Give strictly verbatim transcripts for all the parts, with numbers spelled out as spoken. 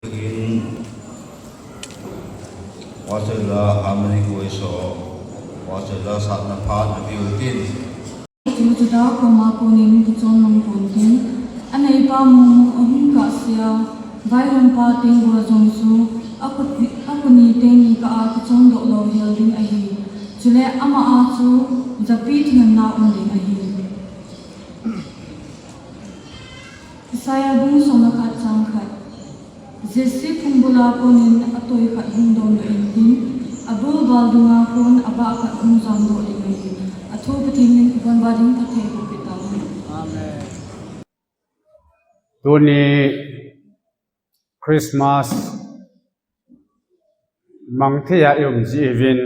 In, Pastor la harmony ko iso, Pastor la satna phat na biu tin. Chu Juda koma konin kichon mang pon tin, aneipa mong mong ahung kahsea, vaihompa teng gua jong chu, akuni, akuni teni kah a kichon doh lou hel ding ahi. Chule ama a chu, japi thunanna um ding ahi. Isaiah bung som le khat chang khat. Jesse phungbul a konin atoi khat hung dom doh intin, abul bal dunga kon abah khat hung jam doh ding ahi. Athu Pathen in ibon ba ding phatthei boh peh tahen. Amen. Tuni Christmas mang thei a i um ji uvin,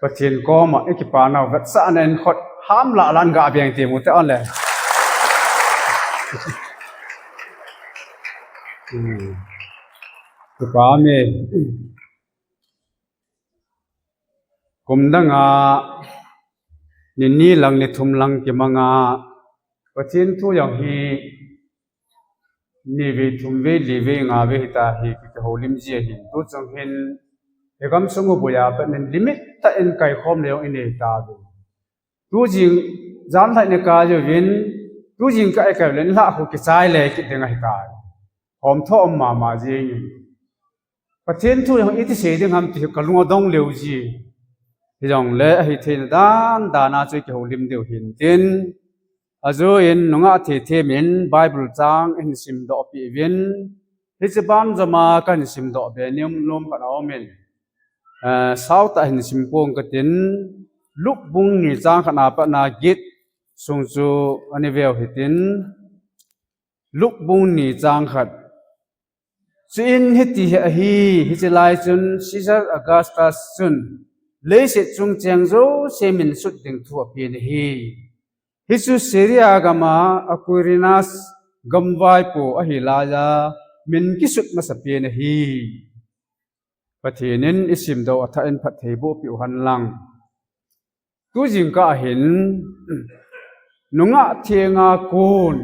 Pathen koma i kipana vetsahna in khut ham lah a lan ga beng ti mu te on le. Hmm. Kipa me. Kum dang a, ni ni lang ni thum lang kimang a, Pathen thu jong hi, ni vei, thum vei, li vei, nga vei hita hi, ki, kihoulim ji ahin. Tu chung hin, hi gam sung u buia, pat nin limit tah in kaikhom le jong i nei ta ve. Tu jing, jan lhai ni kai uvin, tu jing kai kai len la khu kichai le kit ding ahi tai. Hom tho om mama jing in. Pathen thu jong iti sei ding ham ti ka lung adong leu ji. Hijongle ahi theina dan dan a chu kihoulim diu hin tin. Ajo in nungah thei them in Bible chang in sim doh pi uvin. Hiche ban joma kan sim doh be nium lom kan om in. Eh, sau tah hin sim pong ka tin. Luke bung ni chang khat na pat na git sung chu ani veu hitin. Luke bung ni chang khat. Chuin hiti hi ahi, hiche lai chun Caesar Augustus chun leiset chung cheng jouse min sut ding thu apen ahi. Hichu Syria gam a Quirinius gamvaipo ahi laiya min kisut masa pen ahi. Pathen in i sim doh a thah in phatthei boh peh u hen lang. Tu jingkah hin, nungah thenga kon,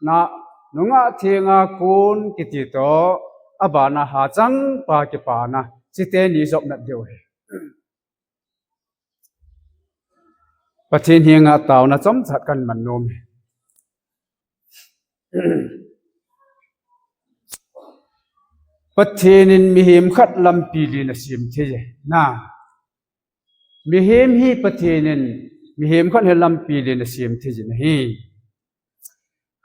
na, nungah thenga kon kiti toh, abana hachang pa kipana, chite ni jop nat diu ahi. Pathen henga taona chomcha kan man nom e. Pathen in mihem khat lampi len asem thei e. Na. Mihem hi Pathen in, mihem khat hi lampi len asem thei jin ahi.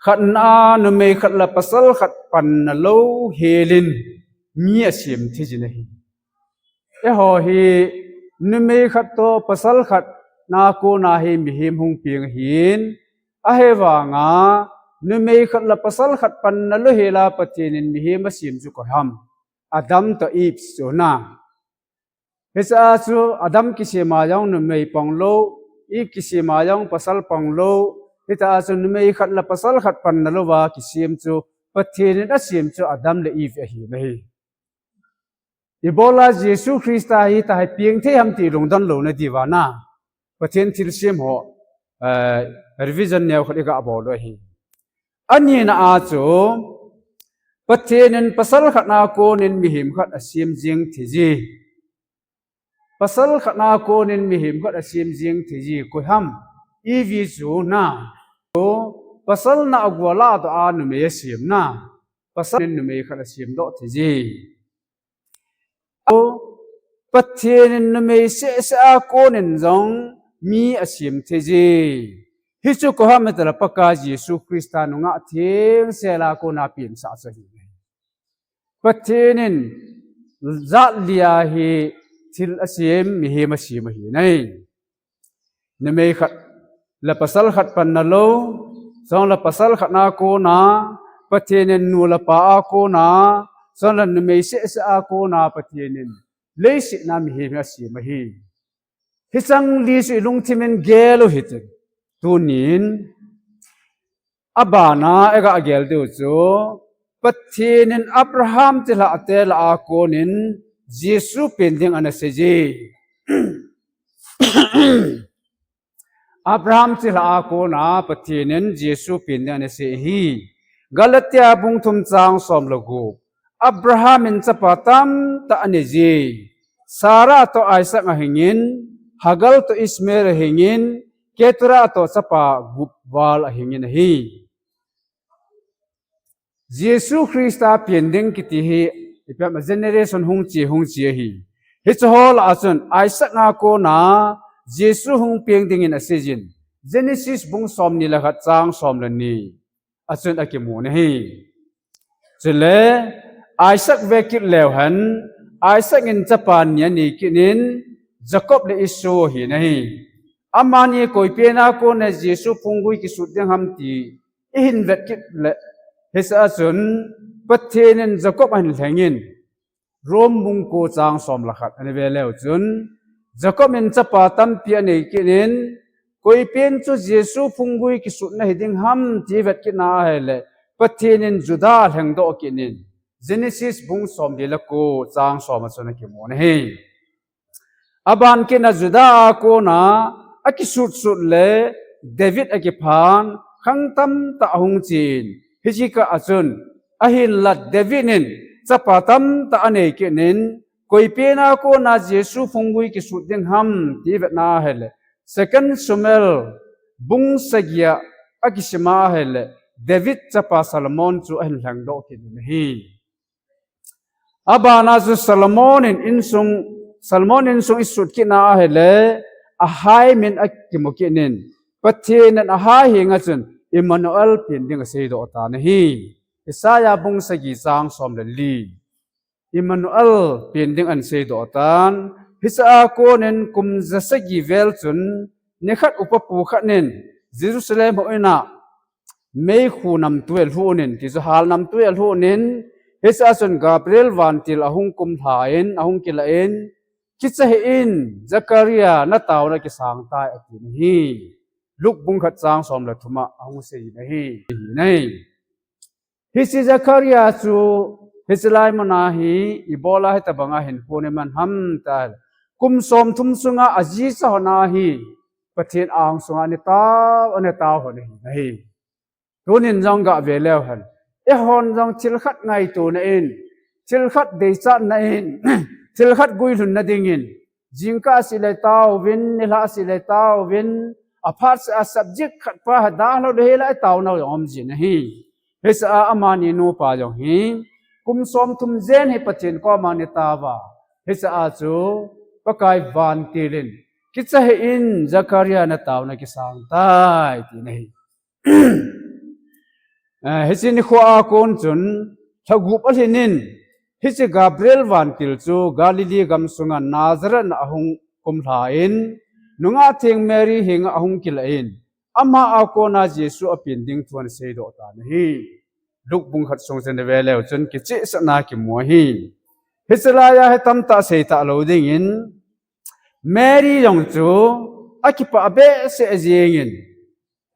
Khatna a numei khat le pasal khat panna lou helin mi asem thei jin ahi. Eiho hi numei khat toh pasal khat na kona hi mihem hung peng ahin, ahivanga numei khat le pasal khat panna lou hela Pathen in mihem asem chu koi ham? Adam toh Eve chu na. Hiche a chu Adam kisem a jong numei pang lou, Eve kisem a jong pasal pang lou. Hitia chu numei khat le pasal khat panna louva kisem chu Pathen in asem chu Adam le Eve ahi nahi. Ibola Jesu Christa hi tua hi peng thei ham ti lungdon louna diuva na. Pathen thilsem ho, eh, revision neo khat i ga bol u ahi. Anina a chu, Pathen in pasal khat na konin mihem khat asem jing thei ji. Pasal khat na konin mihem khat asem jing thei ji. Koi ham? Eve chu na. Pasal na a gual a toh a numei asem na. Pasal in numei khat asem doh thei ji. Pathen in numei seh seh a konin jong mi asem thei ji. Hichu koi ham itile Pakai Jesu Christa nungah thengsel a kona pengsa chu ahi. Pathen in jat lia hi thil asem, mihem asem ahi nai. Numei khat le pasal khat panna lou, chule pasal khat na kona, Pathen in nu le pa a kona, chule numei seh seh a kona Pathen in leiset na mihem asem ahi. Hicheng li chu i lungthim in gel u hitin. Tunin, abana i ga gel diu chu, Pathen in Abraham chilhah te lah a konin Jesu pen ding ana sei ji. Abraham chilhah a kona Pathen in Jesu pen ding ana sei hi. Galatia bung thum chang som le gup. Abraham in chapa tamtah anei ji. Sarah toh Isaac ahingin, Hagar toh Ishmael ahingin, Keturah toh chapa gup val ahingin ahi. Jesu Christa pen ding kiti hi, ipi ham generation hung che, hung che ahi. Hiche ho lah a chun, Isaac a kona, Jesu hung peng dingin asei jin. Genesis bung somni le khat chang som le ni. A chun akimun ahi. Chule, Isaac ve kit leu hen, Isaac in chapa ni anei kit in, Jacob le Esau ahin ahi. Amani koi pen a kona Jesu phunggui kisut ding ham ti, ihin vet kit le, hiche a chun, Pathen in Jacob ahin lhengin, Rome bung ko chang som le khat, ana ve leu chun, Jacob in chapa tampi anei kit in, koi pen chu Jesu phunggui kisutna hiding ham ti vet kit na ahile, Pathen in Judah alhengdoh kit in, Genesis bung somli le ko chang som a chun akimun ahi. Aban kit na Judah a kona akisut sut le David akiphan khang tamtah ahung chen. Hiche kah a chun ahinla David in chapa tamtah anei kit in koi pen a kona Jesu phunggui kisut ding ham ti vetna ahile Second Samuel bung sagi a akisim a ahile David chapa Solomon chu ahin lhengdoh kit in ahi. Abana chu Solomon in insung, Solomon insung isut kit na ahile, ahai min akimu kit in, Pathen in ahai henga chun Emmanuel pen ding aseidoh tan ahi. Isaiah bung sagi chang som le li. Emmanuel pen ding ahin seidoh tan. Hiche a konin kum ja sagi vel chun, nikhat upa pu khat in Jerusalem houin a meikhu namtui alhun in, ti chu hal namtui alhun in, hiche a chun Gabriel vantil ahung kumlha in, ahung kilah in, kicha hih in, Zakaria, na taona kisang tai, ati ahi. Luke bung khat chang som le thum a ahung sei in ahi. Hiche Zakaria chu, hiche lai mun a hi, ibola hitabang a hinkho ana man ham tile, kum somthum sunga ajicha hon a hi, Pathen ang sunga ana tao, ana tao hon ahi. Tunin jong gah ve leu hen. Eihon jong thil khat ngaito na in, thil khat deichat na in, thil khat guilhun na dingin, jingkah seh le taovin, nilhah seh le taovin, aphat seh a subject khat pa hi dalha lou hela itao nau jong um jin ahi. Hiche a amani nupa jong hi, kum somthum jen hi Pathen koma ana tao va. Hiche a chu, Pakai vantil in, kicha hih in Zakaria na taona kisang tai, ati ahi. Eh, hiche nikho a kon chun, lha gup alhin in, hiche Gabriel vantil chu Galilee gam sunga Nazareth na ahung kumlha in, nungah theng Mary henga ahung kilah in, ama a kona Jesu apen ding thu ana seidoh tan ahi. Luke bung khat sung chun ve leu chun kichehsahna kimu ahi. Hiche lai a hi tamtah sei talou dingin, Mary jong chu akipah behseh jengin,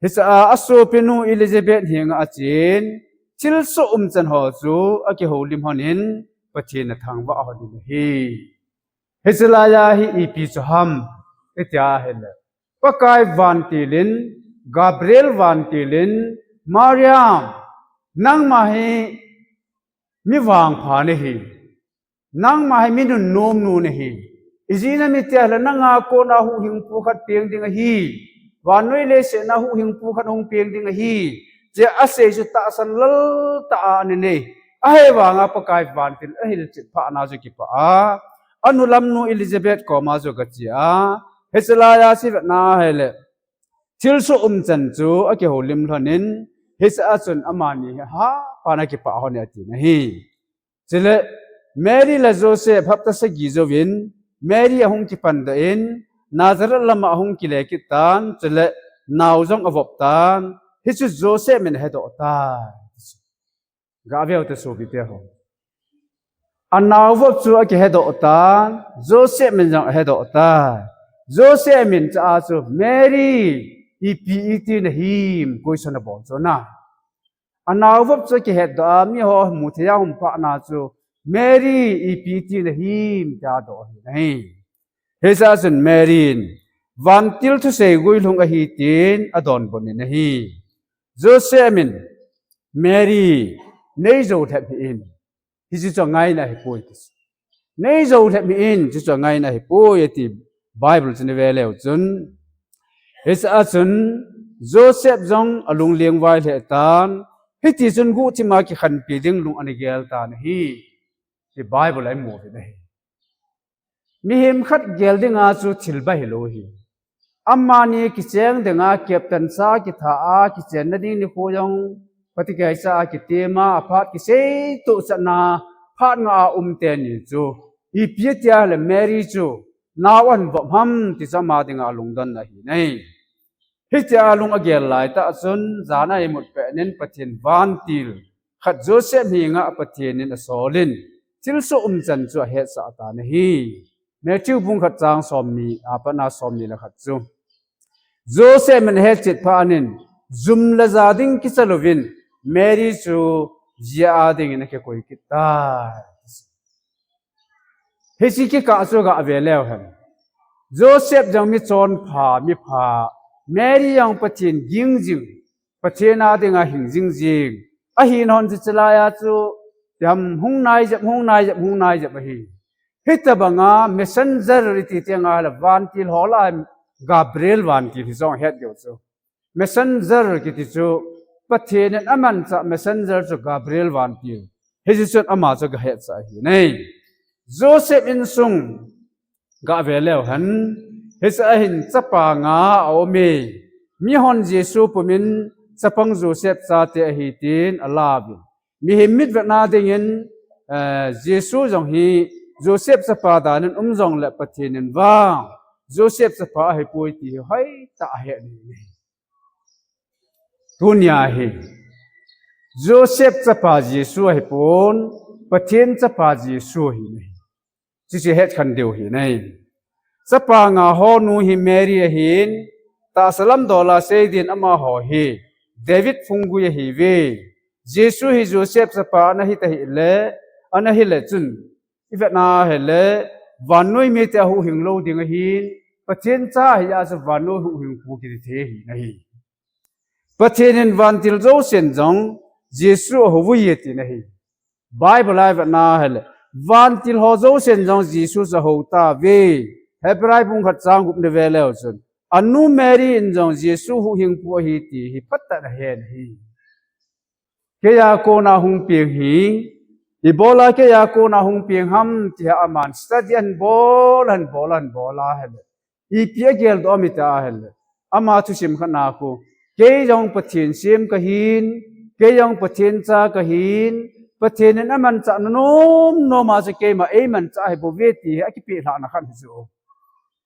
hiche a asopinu Elizabeth henga achen, thilsoh umchan ho chu akihoulim hon in, Pathen athangvah hon in ahi. Hiche lai a hi ipi chu ham, iti ahile, Pakai vantil in, Gabriel vantil in, Mariam, nangma hi mi vangpha nahi. Nangma hi mi nunnom nu nahi. Ijeh inem itile nanga kona huhhingpu khat peng ding ahi. Vannoi leiset a huhhingpu khat hung peng ding ahi, tia asei chu tahsan lal tah a ana nei. Ahivanga Pakai vantil ahilchet phat na chu kipah a, anu lamnu Elizabeth koma chu gache a, hiche lai a chu ivet na ahile, thilsoh umchan chu akihoulim lhon in, hiche a chun amani hi hapan akipah hon e ati ahi. Chule, Mary le Joseph hapta sagi jouvin, Mary ahung kipan doh in, Nazareth lama ahung kile kit tan, chule, nao jong avop tan, hichu Joseph in ahedoh tai. Gah veu te sopite ho. Anao vop chu akihedoh tan, Joseph in jong ahedoh tai. Joseph in cha a chu, Mary, ipi iti nahim, question abol chu na. Anao vop chu akihetdoh a, miho mu thei a hung phat na chu, Mary, ipi iti nahim, tia adoh ahi. Hiche a chun Mary in, vantil thusei guilhung ahi tin adonbut in ahi. Joseph in, Mary, neijou lhep hih in. Hichu chu angaina ahipoi ti chu. Nei jou lhep hih in, chuchu angaina ahipoi ati Bible chun ive leu chun. Hiche a chun Joseph jong alung lengvai lheh tan, hiti chun guhthima kikhenpi ding lung ana gel tan ahi, ti Bible a imu uvin ahi. Mihem khat gel dinga chu thil ba hilou ahi. Amani kicheng dinga captain cha kitha a, kichenna ding nikho jong phatecha a kitem a, aphat kiseitoh chatna, phat nga a um teni chu, ipi tia le Mary chu nao ahin vop ham ti chu ama dinga lungdonna ahi nai. Hitia lung agel laitah chun, jan a imut pet in Pathen vantil khat Joseph henga Pathen in asolin, thilsoh umchan chu ahetsah tan ahi. Matthew bung khat chang somni, apatna somni le khat chu. Joseph in ahetchet phat in, jum le ja ding kicha louvin, Mary chu jia a dingin akikoi kit tai. Hiche kikah chu gave leu hen. Joseph jong mi chonpha, mi pha, Mary jong Pathen ging jing, Pathen a dinga hing jing jing. Ahin hon chu chulai a chu, jam hung nai jep, hung nai jep, hung nai jep ahi. Hitobanga messenger iti tenga le vantil ho lah a Gabriel vantil hi jong het diu chu. Messenger kiti chu, Pathen in amanchah messenger chu Gabriel vantil. Hiche chun ama chu gahetsah ahi nai. Joseph insung gave leu hen, hiche a hin chapa nga aume. Mihon Jesu pumin chapang Joseph chate ahi tin alauvin. Mihem mit vetna dingin, eh, Jesu jong hi Joseph chapa danin um jongle Pathen in vang Joseph chapa ahipoi ti hi hoitah a ahet ahi. Tunia hi Joseph chapa Jesu ahipon, Pathen chapa Jesu ahi nai. Chuche hetkhen diu ahi nai. Chapa nga ho nu hi Mary ahin, tahsa lam dola seidin amaho hi David phunggui ahiuve. Jesu hi Joseph chapa ana hita hile, ana hile chun, ivetna hile, vannoi mite ahuhhing lou ding ahin, Pathen cha ahi a chu vannoi huhhingpu kiti thei ahi nai. Pathen in vantil jousen jong Jesu ahouvuiye tina ahi. Bible a ivetna hile, vantil ho jousen jong Jesu chu ahou tauve. Hebrai bung khat chang gup na ve leu chun, anu Mary in jong Jesu huhhingpu ahi ti hi phatah in ahen ahi. Keiya kona hung peng hi, ibola keiya kona hung peng ham ti hi aman study ahin bol, ahin bol, ahin bol ahile, ipi ageldoh ham iti ahile, ama thusim khat na khu, kei jong Pathen sem kahin, kei jong Pathen cha kahin, Pathen in amanchah na nom nom a chu keima eimanchah ahibouve ti hi akipehlhahna khat ahi chu.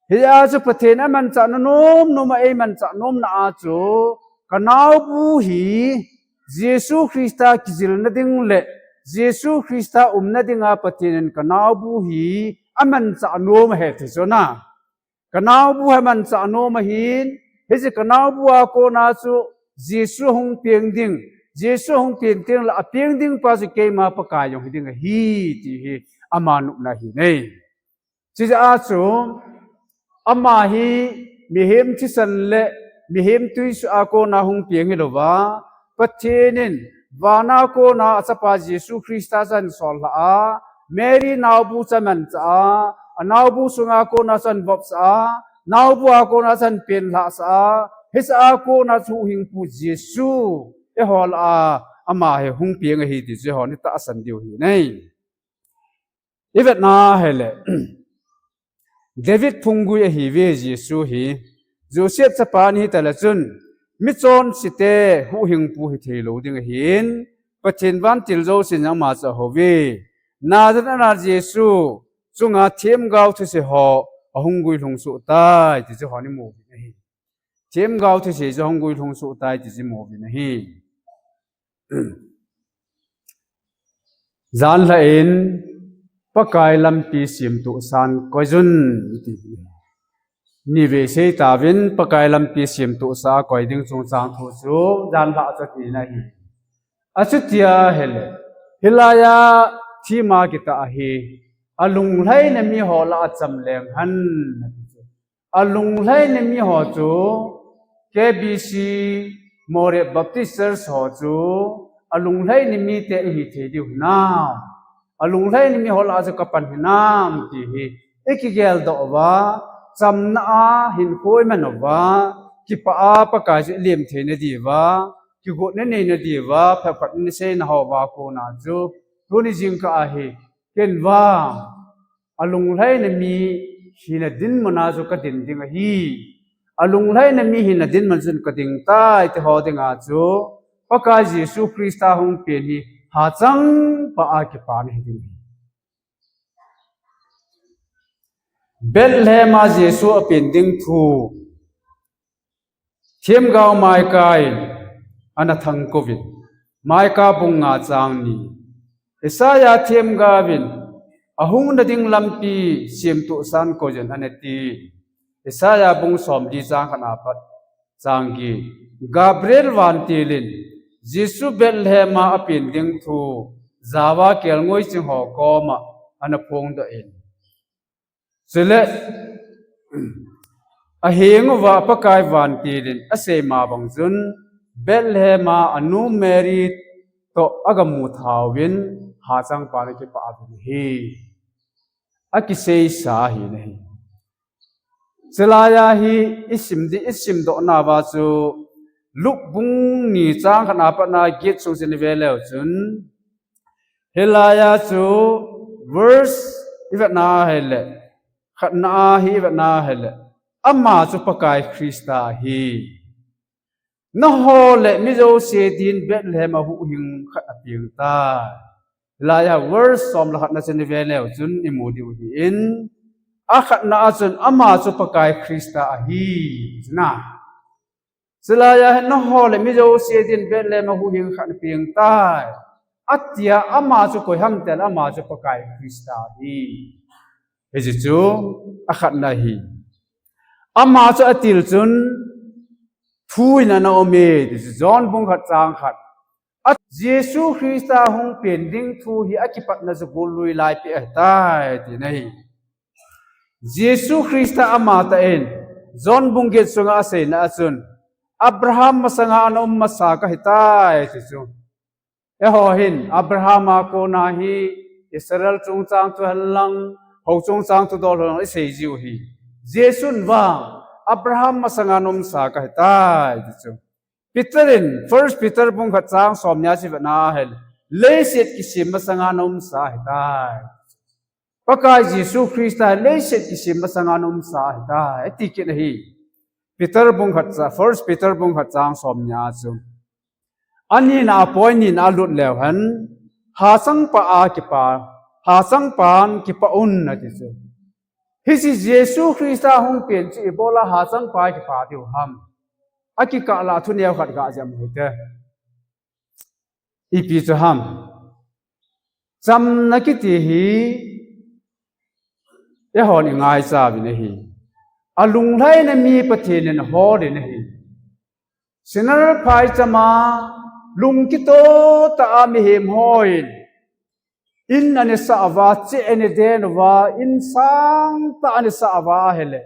Hia chu Pathen amanchah na nom nom a eimanchah nomna a chu, kanaobu hi Jesu Christa kijilna ding le Jesu Christa umna dinga Pathen in kanaobu hi amanchah nom ahi ti chu na. Kanaobu hi amanchah nom ahin, hiche kanaobu a kona chu Jesu ahung peng ding, Jesu ahung peng teng le apeng ding pa chu keima Pakai jong hiding ahi ti hi ama nopna ahi nai. Chujeh a chu, ama hi mihem thisan le mihem tuisuh a kona hung peng hilouva, Pathen in vana kona achapa Jesu Christa chu ahin sollhah a, Mary naobu chu amanchah a, anaobu sunga kona chu ahin vopsah a, naobu a kona chu ahin penlhahsah a, hiche a kona chu huhhingpu Jesu eiho lah a ama hi hung peng ahi ti chu eihon itahsan diu ahi nai. Ivetna hile, David phunggui ahiuve Jesu hi, Joseph chapa ana hitale chun, michonsete huhhingpu hithei lou ding ahin, Pathen vantil jousen jong ama chu ahouve. Nazareth a Jesu chunga themgao thuse ho ahung guilhung soh tai ti chu eihon imu uvin ahi. Themgao thuse chu ahung guilhung soh tai ti chu imu uvin ahi. Janlhah in Pakai lampi semtohsan koiyun iti. Nivei seitauvin Pakai lampi semtohsa koi ding chungchang thu chu janlhah chu tina ahi. Achuti ahile, hilaiya themgao kitah ahi, alunglhaina miho lah a cham leng hen. Alunglhaina miho chu, K B C, Moreh Baptist Church ho chu, alunglhaina mite ihi thei diu hinam. alunglhaina mi ho lah a chu kapan hinam ti hi ikigeldoh uva, chamna a hinkho iman uva, kipah a Pakai chu ilim theina diuva, kigotna neina diuva, phatphat in isei nahou va kona chu tuni jingkah a hi ken vang alunglhaina mi hina dinmun a chu kadin ding ahi. Alunglhaina mi hina dinmun chun kading tai ti ho dinga chu Pakai Jesu Christa hung pen hi hachang pah a kipana hi ding ahi. Bethlehem a Jesu apen ding thu Themgao Micah in ana thangkouvin, Micah bung nga chang ni. Isaiah themgao in ahung nading lampi semtoh san koiyin ana ti. Isaiah bung somli chang khat a pat chang get. Gabriel vantil in Jesu Bethlehem a apen ding thu jao a kelngoi ching ho koma ana phongdoh in. Chule, aheng uva Pakai vantil in asei ma bang chun, Bethlehem a anu Mary toh agamu thauvin, hachang pah a kipah uvin ahi. Akiseisa ahi nahi. Chulai a hi isim di, isimdoh nauva chu Luke bung ni chang khat a pat na get sung chun ive leu chun, hilai a chu verse ivet na ahile, khatna a hi ivet na ahile, ama chu Pakai Christa ahi. Nangho le mi jouse din Bethlehem a huhhing khat apeng tai. Hilai a verse som le khatna chun ive leu chun imu diu ahin, akhatna a chun ama chu Pakai Christa ahi, na. Chulai a hin nangho le mi jouse din Bethlehem a huhhing khat apeng tai, atia ama chu koi ham tile ama chu Pakai Christa ahi. Hiche chu akhatna ahi. Ama chu atil chun thu in ana um e, ti chu John bung khat chang khat. A Jesu Christa hung pen ding thu hi akipatna chu gollui laipi ahitai, tina ahi. Jesu Christa amatah in, John bung get sunga aseina a chun, Abraham masanga ana um masa kahitai, ti chu. Eiho hin, Abraham a kona hi Israel chungchang thu henlang, hou chungchang thu dol henlang isei jiu ahi. Jesun vang, Abraham masanga ana umsa kahitai, ti chu. Peter in, First Peter bung khat chang som ni a chu ivet na ahile, leiset kisem masanga ana umsa ahitai. Pakai Jesu Christa leiset kisem masanga ana umsa ahitai, ati kit ahi. Peter bung khat cha, First Peter bung khat chang som ni a chu. Anina a point nina alut leu hen, hachang pah a kipah, hachang pah a kipah un ati chu. Hiche Jesu Christa hung pen chu ibola hachang pah a kipah diu ham. Akikah lah a thuneo khat ga jam hite. Ipi chu ham. Chamna kiti hi eihon ingaicha uvin ahi. Alunglhaina mi Pathen in ahol in ahi. Sinai phaicham a lungkito tah a mihem hon in ana sah uva, cheh ana den uva, in sangtah ana sah uva ahile.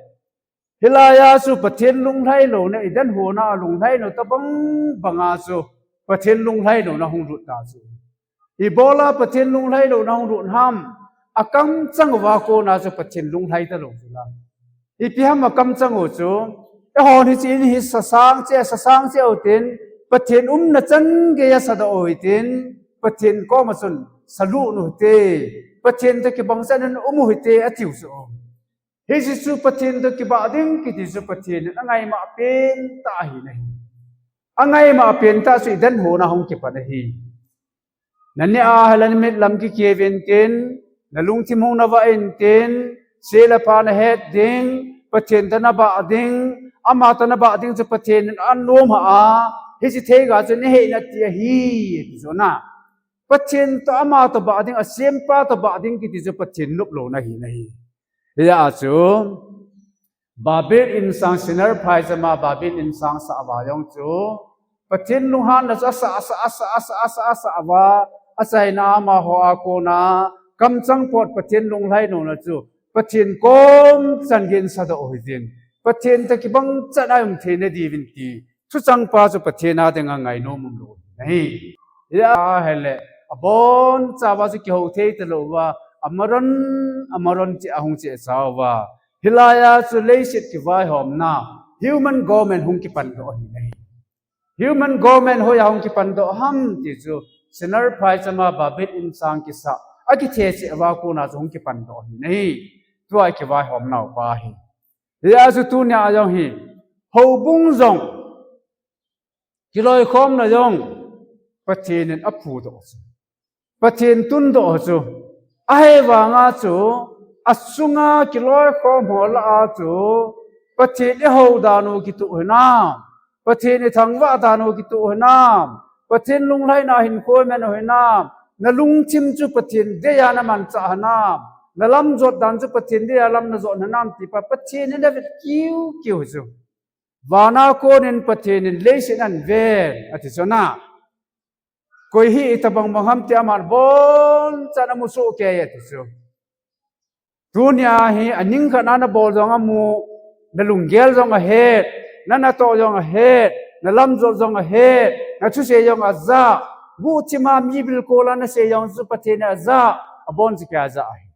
Hilai a chu Pathen lunglhai louna, Eden hon a alunglhai lou tobang banga chu Pathen lunglhai louna hung lut ta chu. Ibola Pathen lunglhai louna hung lut ham, akamchang uva kona chu Pathen lunglhai talou chu la. Ipi ham akamchang u chu, eihon hiche in hi sasang cheh, sasang cheh utin, Pathen umna chan geiya sadoh u hitin, Pathen koma chun salut u hite, Pathen toh kibang chan in um u hite, atiu chu. Hiche chu Pathen toh kibah ding kiti chu Pathen in angaima pen tah ahi nahi. Angaima pen tah chu Eden hon a hung kipan ahi. Naneh a hile namit lam kikhe uvin tin, nalungthim hung navah in tin, se le pha nahet ding, Pathen toh nabah ding, ama toh nabah ding chu Pathen in anom hah a, hiche theiga chu nahei nati ahi, ti chu na. Pathen toh ama toh bah ding, asempa toh bah ding kiti chu Pathen nop louna ahi nahi. Hijeh a chu, Babel insang Sinai phaicham a Babel insang sah uva jong chu, Pathen lunghanna chu asah, asah, asah uva, achaina amaho a kona, kamchang pot Pathen lunglhai louna chu, Pathen kom chan geiyin sadoh u hitin, Pathen toh kibang chan a um theina diuvin ti, thuchang pa chu Pathen a dinga ngainom umlou ahi. Hijeh a hile, Abonchauva chu kihou thei talou va, amaron, amaron cheh ahung cheh chauva. Hilaiya chu leiset kivaihomna, human government hung kipandoh ahi nahi. Human government hoiya hung kipandoh ham ti chu, Shinar phaichama Babel insang kisa, akithe cheh uva kona chu hung kipandoh ahi nahi. Tua kivaihomnau pa hi. Hia chu tunia jong hi, houbung jong, kiloikhomna jong, Pathen in aphudoh chu, Pathen tundoh chu, ahivanga chu, asunga kiloikhom ho lah a chu, Pathen ihou dan u kitoh hinam, Pathen ithangvah dan u kitoh hinam, Pathen lunglhaina hinkho iman u hinam, nalungthim chu Pathen deiya namanchah hinam, nalamjot dan chu Pathen deiya lam najot hinam tipa Pathen in avet kiukiu chu. Vana konin Pathen in leiset ahin ven, ati chu na. Koi hi itobang bang ham ti aman abonchan amu sohkei e ati chu. Tunia hi aningkhat a nabol jong amu, nalunggel jong ahet, nanatoh jong ahet, nalamjot jong ahet, nathusei jong aja, guhthima mi bilkola nasei jong chu Pathen in aja, abonchauva aja ahi.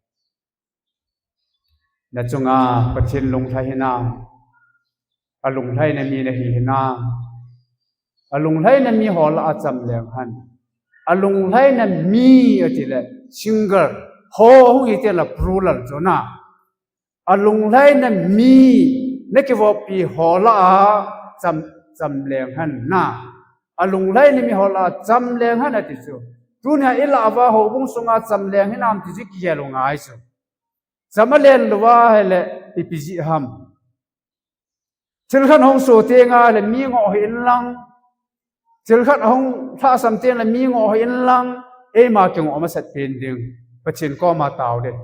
Nachunga Pathen lunglhai hinam, alunglhaina mi nahi hinam, alunglhaina mi ho lah a chamleng hen, alunglhaina mi atile single, ho hung hi tile plural chu na, alunglhaina mi nakivoppi ho lah a cham, chamleng hen na, alunglhaina mi ho lah a chamleng hen ati chu. Tunia ilah uva houbung sunga chamleng hinam ti chu kigel u ngai chu. Cham alen louva ahile ipi jeh ham. Thilkhat hung soh tengle mi ngoh hih inlang, thilkhat hung lhahsam tengle mi ngoh hih inlang, eima kingoh masat pen ding, Pathen koma tao ding.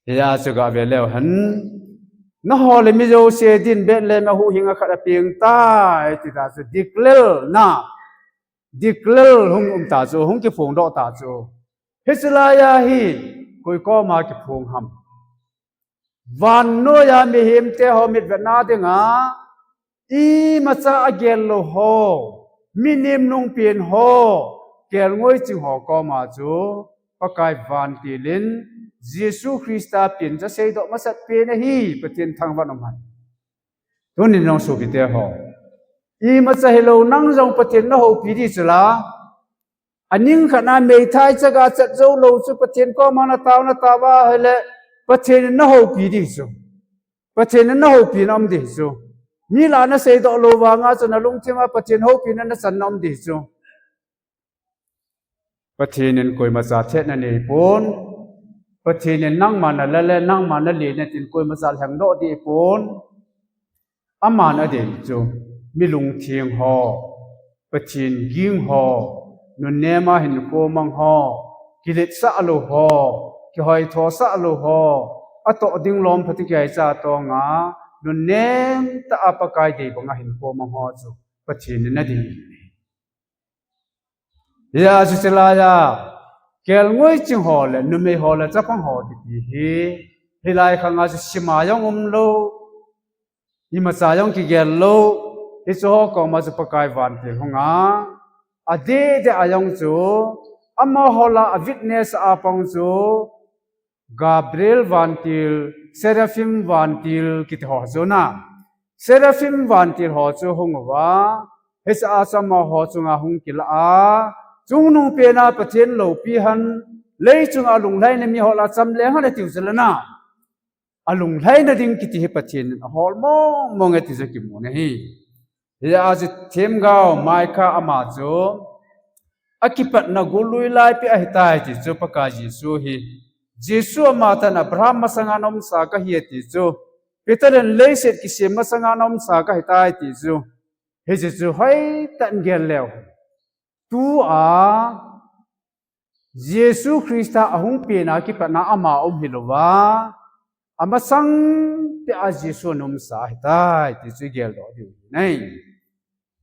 Hia chu gave leu hen, nangho le mi jouse din Bethlehem a huhhing a khat apeng tai, tita chu diklelna, diklel hung um ta chu, hung kiphongdoh ta chu. Hiche laiya hi koi koma kiphong ham. Vannoiya mihemte ho mitvetna dinga, imacha agel lou ho, mi nemnung pen ho, kelngoi ching ho koma chu, Pakai vantil in, Jesu Christa pencha seidoh masat pen ahi, Pathen thangvah in um hen. Tunin jong sopite ho, imacha hilou nang jong Pathen nahoupi ding chu la, aningkhat a meithai chaga chat joulou chu Pathen koma natao, natao ahile, Pathen in nahoupi ding chu. Pathen in nahoupina um ding chu. Mi lah a naseidoh lou vanga chu nalungthima Pathen houpina nachanna um ding chu. Pathen in koimacha thetna neipon. Pathen in nangma nala le, nangma nalen tin koimacha lhengdoh ding ahipon. Aman adei chu, mi lungtheng ho, Pathen ging ho, nunnema hinkho mang ho, kiletsah lou ho, kihoithosah lou ho, atoh ding lom phatah kihaicha tonga, nunnem tah a Pakai dei banga hinkho mang ho chu Pathen in adei. Hia chu hiche laiya, kelngoi ching ho le, numei ho le, chapang ho kiti hi, hilai khanga chu sima jong umlou, imacha jong kigel lou, hiche ho koma chu Pakai vantil hunga, adeh deh a jong chu, amaho lah a witness a pang chu, Gabriel vantil, Seraphim vantil kiti ho chu na. Seraphim vantil ho chu hung uva, hiche a chu amaho chunga hung kilah a, chungnungpena Pathen loupi hen, leichunga alunglhaina mi ho lah a chamleng hen atiu chu la na. Alunglhaina ding kiti hi Pathen in ahol mong mong e ti chu kimu ahi. Hia chu themgao Micah ama chu, akipatna golui laipi ahitai ti chu Pakai Jesu hi. Jesu ama tah in Abraham masanga naumsa kahi ati chu. Peter in leiset kisem masanga naumsa kahitai ti chu. Hiche chu hoitah in gel leu. Tua Jesu Christa ahung pena kipatna ama um hilouva, amasang peh a Jesu naumsa ahitai ti chu igeldoh diu ahi.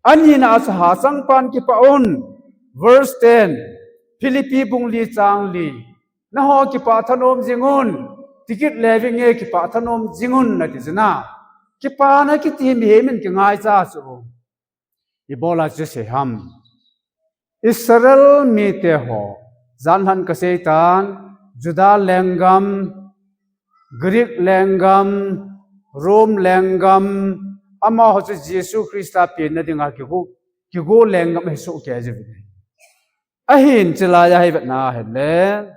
Anina a chu hachangpan kipah un, verse ten, Philippi bung li chang li, nangho kipah thanom jing un, tikit le vinge kipah thanom jing un ati chu na. Kipana kiti mihem in kingaicha chu. Ibola chu sei ham. Israel mite ho, janlhah kaseitan, Juda lenggam, Greek lenggam, Rome lenggam, amaho chu Jesu Christa penna dinga kigo, kigo lenggam ahi sohkei jiuvin ahi. Ahin chulaiya hi vetna ahile,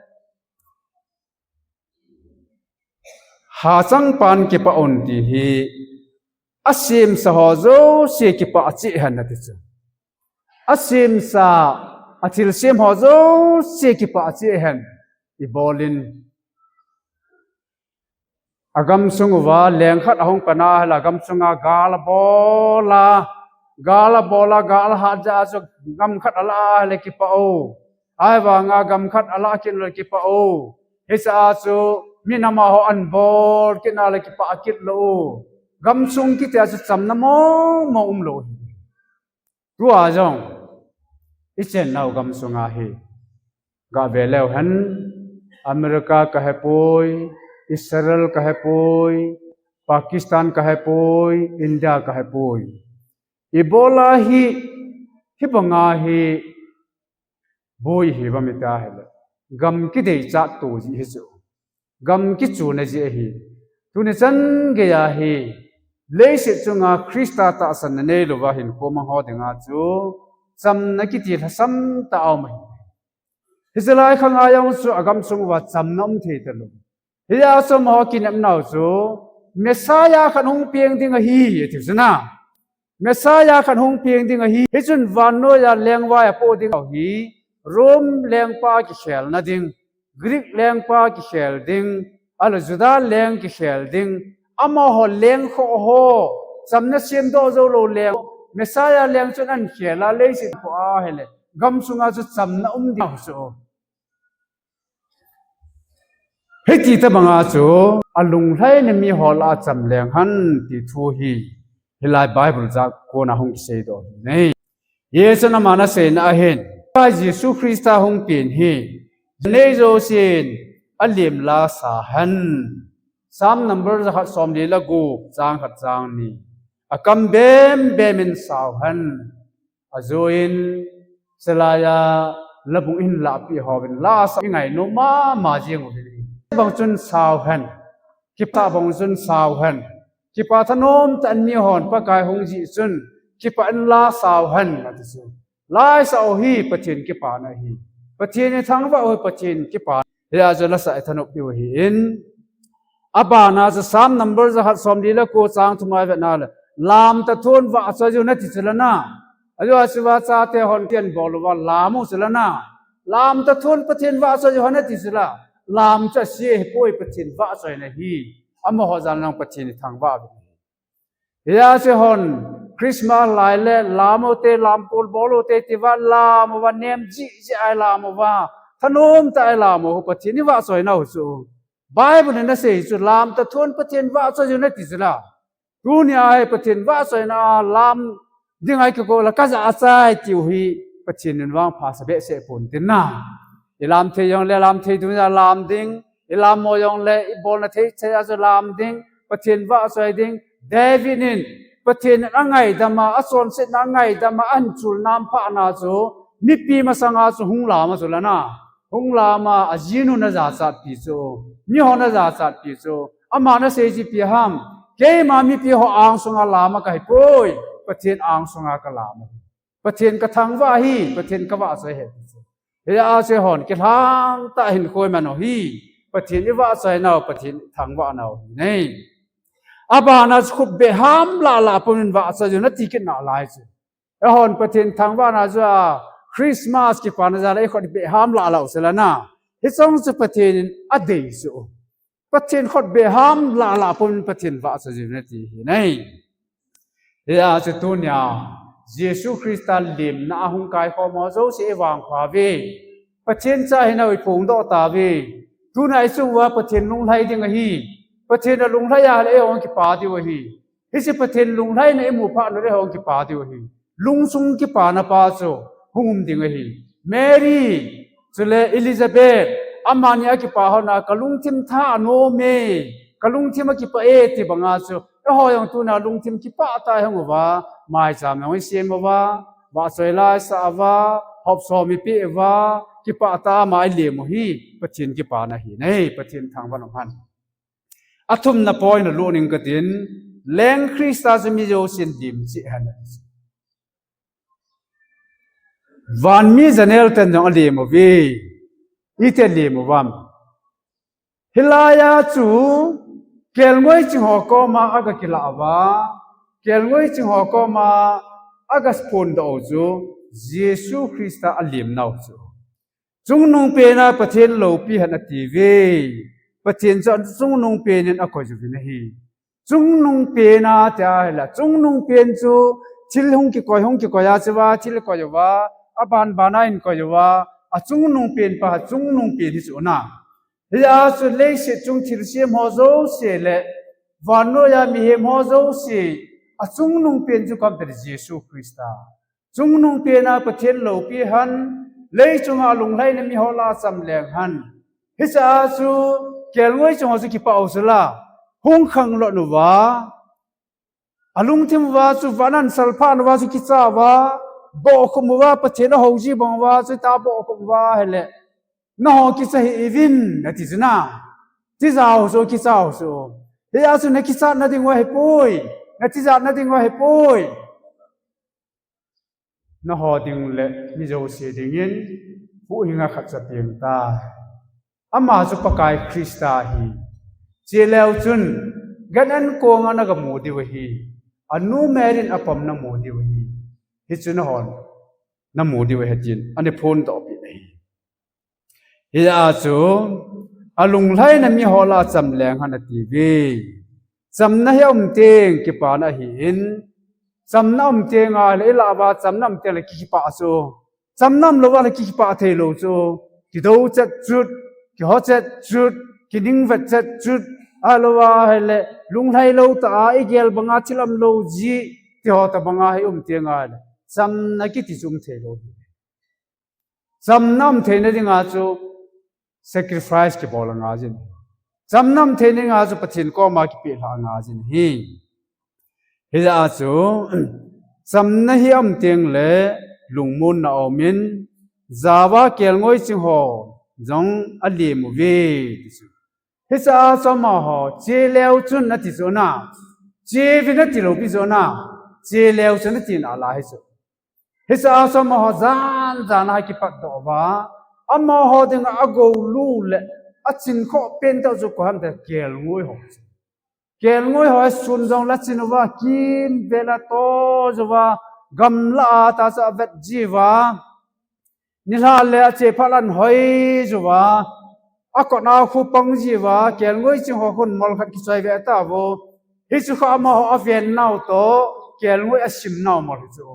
hachangpan kipah un ti hi, asemsa ho jouse kipah cheh hen ati chu. Asemsa, athilsem ho jouse kipah cheh hen. Ibolin. Agamsung uva, leng khat ahung pan ahile, agamsunga gal abol a, gal abol a, gal ahat jeh a chu gam khat alah ahile kipah u. Ahivanga gam khat alah kit le kipah u. Hiche a chu minam a ho anbol kit na le kipah kit lou u. Gamsung kiti a chu chamna mong mong umlou hi. Tua jong, ichennau gamsunga hi. Gave leu hen, America kahepoi, Israel kahepoi, Pakistan kahepoi, India kahepoi. Ibola hi, hibanga hi, boi hi bang ita hile. Gam kideichat to ji hi chu. Gam kichuna ji ahi. Tuni chan geiya hi, leiset chunga Christa tahsanna neilouva hinkho mang ho dinga chu, chamna kiti lhasam tah aum ahi. Hiche lai khanga jong chu agamsung uva chamna um thei talou. Hia chu amaho kinepnau chu, Messiah khat hung peng ding ahi, ati chu na. Messiah khat hung peng ding ahi. Hichun vannoiya lengvai apoh ding ahi. Rome lengpa kikhelna ding, Greek lengpa kikhel ding, ahilou Juda leng kikhel ding, amaho leng khoh ho, chamna semdoh joulou leng, Messiah leng chun ahin khel a, leiset khoh ahile, gamsunga chu chamna um ding ahi chu. Hiti tobanga chu, alunglhaina miho lah a cham leng hen ti thu hi, hilai Bible jat kona hung kiseidoh ahi. Hichun aman aseina ahin, Pakai Jesu Christa hung pen hi, nei jousen alim la sa hen. Psalm number jakhat somli le gup, chang khat chang ni. Akam bem bem in sao hen. Ajoiyin, chulaiya, labung in lahpeh hovin, la sa ingainom mama jing uvin. Bang chun sao hen. Kipah bang chun sao hen. Kipah thanom tah in mihon Pakai hung jih chun, kipah in la sao hen, ati chu. La isah u hi Pathen kipana ahi. Pathen ithangvah u hi Pathen kipana. Hia chu la sa ithanop diu ahin. Abana chu Psalm number jakhat somli le ko chang thum a ivet na le. Lamtah thon vahchoi jiu nati chu la na. Ajeh chu vahchoi te hon kian bol uva lam u chu la na. Lamtah thon Pathen vahchoi jiu nati chu la. Lam chu ase ahipoi, Pathen vahchoina ahi. Amaho jan lang Pathen ithangvah u. Hia chu hon, Christmas lai le, lam u te, lam kol bol u te, tia lam uva, nem jih jih a ilam uva, thanom tah a ilam u, Pathen ivahchoina u chu. Bible in asei chu, lamtah thon Pathen vahchoi jiu nati chu la. Tunia hi Pathen vahchoina a lam dinga ikikoi le kajah achai tiu hi, Pathen in vang phasa behseh pon tin na. Ilam thei jongle lam thei dungjui a lam ding, ilam mo jongle ibolna thei thei a chu lam ding, Pathen vahchoi ding. David in Pathen in angaidam a, achonsetna angaidam a, ahin chul nam phat na chu, mipi masanga chu hung lam a chu la na. Hung lam a, ajinun ajachatpi chu, mihon ajachatpi chu, aman asei chu ipi ham, keima mipi ho angsunga lam a kahipoi, Pathen angsunga kalam ahi. Pathen kathangvah ahi, Pathen kavahchoi ahi. Hia chu hon kilhang tah a hinkho iman u hi, Pathen ivahchoina u, Pathen ithangvahna u ahi. Abana chu khutbeh ham lah lah pum in vahchoi jiu nati kit nalai chu. Eihon Pathen thangvahna chu a Christmas kipana jal a ikhutbeh ham lah lah u chu la na. Hiche chu Pathen in adei chu. Pathen khutbeh ham lah lah pum in Pathen vahchoi jiu nati ahi. Hia chu tunia Jesu Christa lemna a hung kaikhom ho jouse ivangpha uve. Pathen cha hinau iphongdoh tauve. Tuna ichung uva Pathen lunglhai ding ahi. Pathen alunglhai a le eihon kipah diu ahi. Hiche Pathen lunglhaina imu phat le eihon kipah diu ahi. Lungsung kipana pa chu hung um ding ahi. Mary, chule Elizabeth, amani akipah hon a kalungthim tha anom e, kalungthim akipah e ti banga chu, eiho jong tuna lungthim kipah tah a ihung uva, maicham jong isem uva, vahchoi la isah uva, hop som ipeh uva, kipah tah a ama alem u hi, Pathen kipana ahi, nei, Pathen thangvah in umhen. Athumna point a lut ning katin, leng Christa chu mi jousen lim cheh hen. Vanmi janel ten jong alem uve, iti alem uvam. Hilai a chu, kelngoi ching ho koma aga kilah uva, kelngoi ching ho koma aga phondoh u chu, Jesu Christa alemnau chu. Chungnungpena Pathen loupi hen atiuve. Pathen chu chungnungpen in akoiyuvin ahi. Chungnungpena tia ahile, chungnungpen chu thil hung kikoi, hung kikoi a chu va, thil koi uva, aban ban a hin koi uva, achungnungpen pa, chungnungpen hi chu na. Hia chu leiset chung thilsem ho jouse le, vannoiya mihem ho jouse, achungnungpen chu koi ham itile Jesu Christa. Chungnungpena Pathen loupi hen, leichunga lunglhaina miho lah a cham leng hen. Hiche a chu, kelngoi chung ho chu kipah u chu la, hung khanglut uva, alungthim uva chu vannoi salphah uva chu kicha uva, bohkhup uva, Pathen ahouji bang uva chu ta bohkhup uva ahile, nangho kicha hih uvin, ati chu na. Tijat u chu, kicha u chu. Hia chu nakichatna ding u ahipoi, natijatna ding u ahipoi. Nangho ding le mi jouse dingin, huhhinga khat chu apeng tai. Ama chu Pakai Christa ahi. Chuleu chun, gan an konga nagamu diu ahi. Anu Mary in apom namu diu ahi. Hichu nanghon namu diu ahi tin, ana phondoh peh ahi. Hia chu, alunglhaina miho lah a cham leng hen atiuve. Chamna hi aum teng kipana ahin, chamna aum teng ahile, ilah uva chamna aum teng le ki, kipah chu. Chamna aum lou uva le ki, kipah thei lou chu. Kido chet chut, kiho chet chut, kining vet chet chut. Ahilou ahile, lunglhai lou tah a, igel banga thil umlou ji, ti ho tobanga hi um teng ahile, chamna kiti chu um thei lou. Chamna um theina dinga chu sacrifice kibol angaiyin. Chamna um theina dinga chu Pathen koma kipelhah angaiyin ahi. Hia chu, chamna hi aum teng le lungmonna aumin, jaova kelngoi ching ho jong alem uve, ti chu. Hiche a chu amaho, chuleu chun ati chu na. Cheuvin ati lou pi chu na. Chuleu chun ati nalai hi chu. Hiche a chu amaho jan jan a kipatdoh uva, amaho dinga agoulu le achinkhoh pen tah chu koi ham itile kelngoi ho. Kelngoi ho asun jongle achin uva, kimvel a atoh uva, gamla a tah chu avet jiuva. Nilhah le achephat le anhoi jiuva, akot a khu pang jiuva, kelngoi ching ho khun mol khat kichoi ve tauve. Hichu kha amaho aven nau toh, kelngoi asim nau mol hi chu.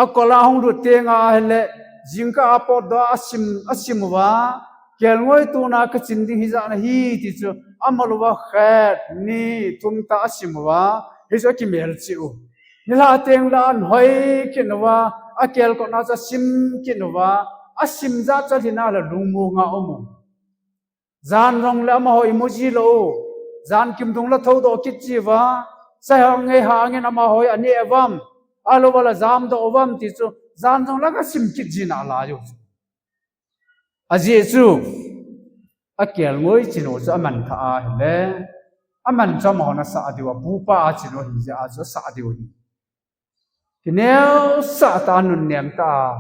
Akot a hung lut teng ahile, jingkah a potdoh a asim, asim uva, kelngoi tuna kachin ding hijat ahi ti chu, amol uva khat, ni, thum tah asim uva, hichu akimelchih u. Nilhah teng le anhoi kit uva, akelkot na chu asim kit uva, asim jat chu alhin a le lungmong a um u. Jan jongle amaho imu ji lou u. Jan kim dung le thoudoh kit jiuva, chai hang ngei hangin amaho aneh uvam, ahilou le jamdoh uvam ti chu, jan jongle agasim kit ji nalai u. Ajeh chu, akelngoi chin u chu amanthah ahile, aman chu amahon asah diu, apupa a chin u ahijeh a chu asah diu ahi. Kineosah tah a nunnem tah a,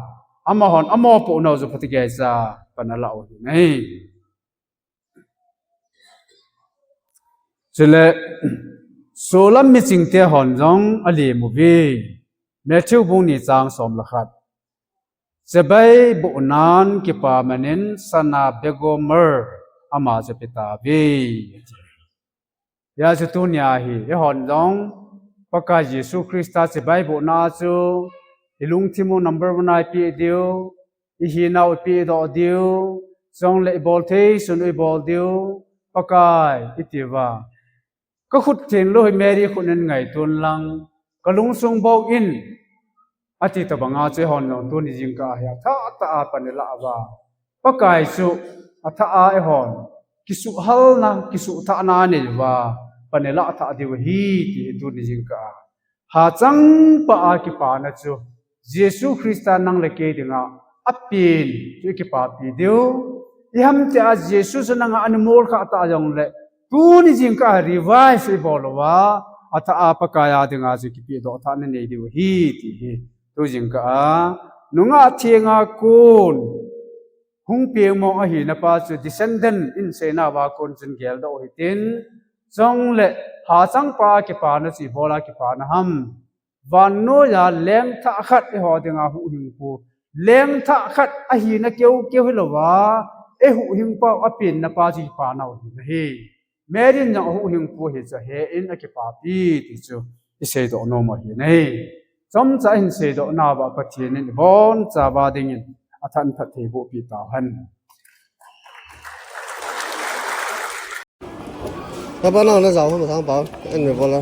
amahon amopohnau chu phatah a keicha pan alah u ahi. Chule, solam michingte hon jong alem uve. Matthew bung ni chang som le khat. Chibai bohnan kipaman in sana begomer ama chu apetauve. Hijeh chun tunia hi, eihon jong, Pakai Jesu Christa chibai bohna chu, ilungthim u number one a ipeh diu, ihinau ipehdoh diu, chule ibol thei sun u ibol diu, Pakai, itiuva. Kakhut theng lou hi Mary khut in ngaito in lang, kalungsung bou in, ati tobanga chu eihon jong tuni jingkah a hi athah tah a pan ilah uva. Pakai chu athah a eihon, kisuhhalna, kisuhthahna anei uva, pan ilah thah diu ahi ti hi tuni jingkah a. Hachang pah a kipana chu, Jesu Christa nang le kei dinga apen chu i kipapi diu. Iham tia Jesu chu nanga ana mol kha ta jongle, tuni jingkah revise i bol uva, atha a Pakai a dinga chu kipedoh thahna nei diu ahi ti hi. Tu jingkah a, nungah thenga kon hung peng mong ahina pa chu descendant in seina uva kon chun geldoh hitin, chule hachangpa a kipana chu ibola kipana ham. Vannoiya lengthah khat eiho dinga huhhingpu, lengthah khat ahina keukeu hilouva, eihuhhingpau apenna pa chu kipana u ahi. Mary in jong ahuhhingpu hi chu ahe in akipapi ti chu iseidoh nom u ahi. Chomcha hin seidoh nauva Pathen in ibonchauva dingin athan phatthei bohpi tauhen. Ka pa nau na jao hon thang pau, en me bola.